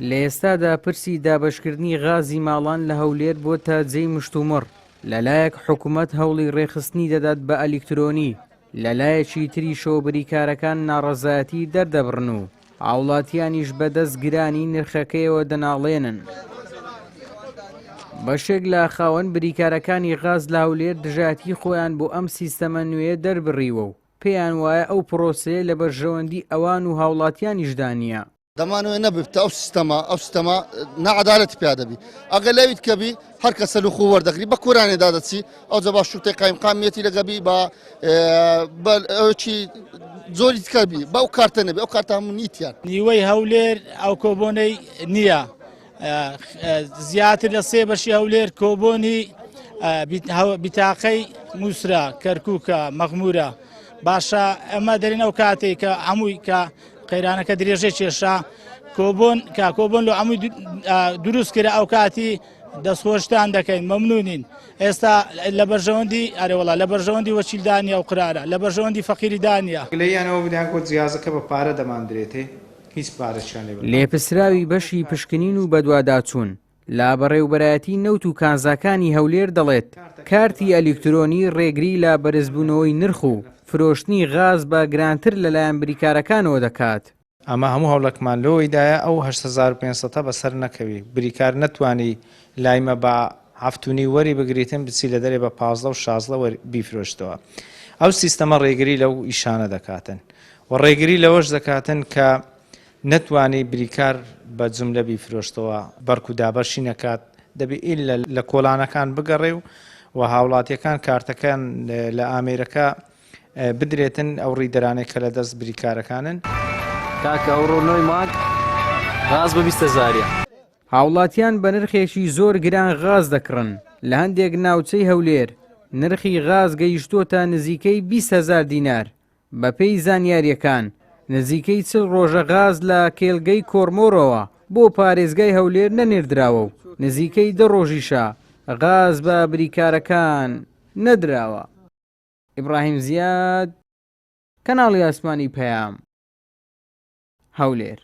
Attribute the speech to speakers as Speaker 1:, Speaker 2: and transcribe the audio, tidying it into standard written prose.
Speaker 1: لە ئێستادا پرسی دابەشکردنی غازی ماڵان لە هەولێر بۆتە جێی مشتومڕ، لەلایەک حکومەت هەوڵی ڕێکخستنی دەدات بە ئەلیکترۆنی، لەلایەکی تریشەوە بریکارەکان ناڕەزایەتی دەردەبڕن و هاوڵاتیانیش بەدەست گرانی نرخەکەیەوە دەناڵێنن. بەشێک لە خاوەن بریکارەکانی غاز لە هەولێر دژایەتی خۆیان بۆ ئەم سیستەمە نوێیە دەربڕیوە و پێیان وایە ئەو پرۆسەیە لە بەرژەوەندی ئەوان و هاوڵاتیانیشدا نییە.
Speaker 2: دەمانەوێ نەبێتە ئەو سیستەمە ئەو سیستەمە نەعەدالەتی پیا دەبی ئەگەر لەویت کەبی هەر کەسە لە خۆ وەردەگری بە کۆرانێ دادەچی ئەو جەبا شورتەی قایمقامیەتی لەگەبی بە ئەوچی زۆری تکەبی بە ئەو کارتە نەبی ئەو کارتە هەموو نیتیان.
Speaker 3: نیوەی هەولێر ئەو کۆبۆنەی نییە زیاتر لە سێ بەشی هەولێر کۆبۆنی بیتاقەی موسرا کەرکووکە مەغمورە باشە ئەمە دەرین ئەو کاتێک کە هەمووی کە قەیرانەکە درێژەی کێشا کۆبۆن کا کۆبۆن لە هەمووی دروست کرا ئەو کاتی دەستخۆشتان دەکەین مەمنونین ئێستا لە بەرژەوەندی ئەرێوەڵا لە بەرژەوەندی وەکیلدانە و قرارە لە بەرژەوەندی فەقیری دانە.
Speaker 4: گلەییان ئەوە بوو دەیان گوت جیازەکە بە پارە دەماندرێتێ هیچ پارەشیان لێ بەرنابێت.
Speaker 1: لێپرسراوی بەشی پشکنین و بەدواداچوون لە بەڕێوبەرایەتی نەوت و کانزاکانی هەولێر دەڵێت، کارتی ئەلیکترۆنی ڕێگری لە بەرزبوونەوەی نرخ و فرۆشتنی غاز بە گرانتر لەلایەن بریکارەکانەوە دەکات.
Speaker 4: ئەمە هەموو هەوڵەکمان لۆیدایە ئەو 8500 ە بەسەر نەکەوی بریکار نەتوانی لایمە بە هەفت و نیو وەری بگریتن بچی لە دەرێ بە 15 و 16 وەر بیفرۆشتەوە ئەو سیستەمە ڕێگری لەو ئیشانە دەکاتن و ڕێگری لەوەش دەکاتن کە نەتوانی بریکار بە جوملە بیفرۆشتەوە بەڵکو دابەشی نەکات دەبی ئیللە لە کۆڵانەکان بگەڕێ و و هاوڵاتیەکان کارتەکەیان لە ئامێرەکە بدرێتن ئەو ڕیدەرانەی کە لە دەست بریکارەکانن.
Speaker 5: کاکە ئەوڕۆ نۆی مانگ غاز بە 20 هەزاریە.
Speaker 1: هاوڵاتیان بە نرخێکی زۆر گران غاز دەکڕن، لە هەندێک ناوچەی هەولێر نرخی غاز گەیشتۆتە نزیکەی 20 هەزار دینار، بەپێی زانیارییەکان، نزیکەی 40 ڕۆژە غاز لە کێڵگەی کۆرمۆرەوە بۆ پارێزگای هەولێر نەنێردراوە و نزیکەی دە ڕۆژیشە غاز بە بریکارەکان نەدراوە. ئیبراهیم زیاد، کەناڵی ئاسمانی پەیام، هەولێر.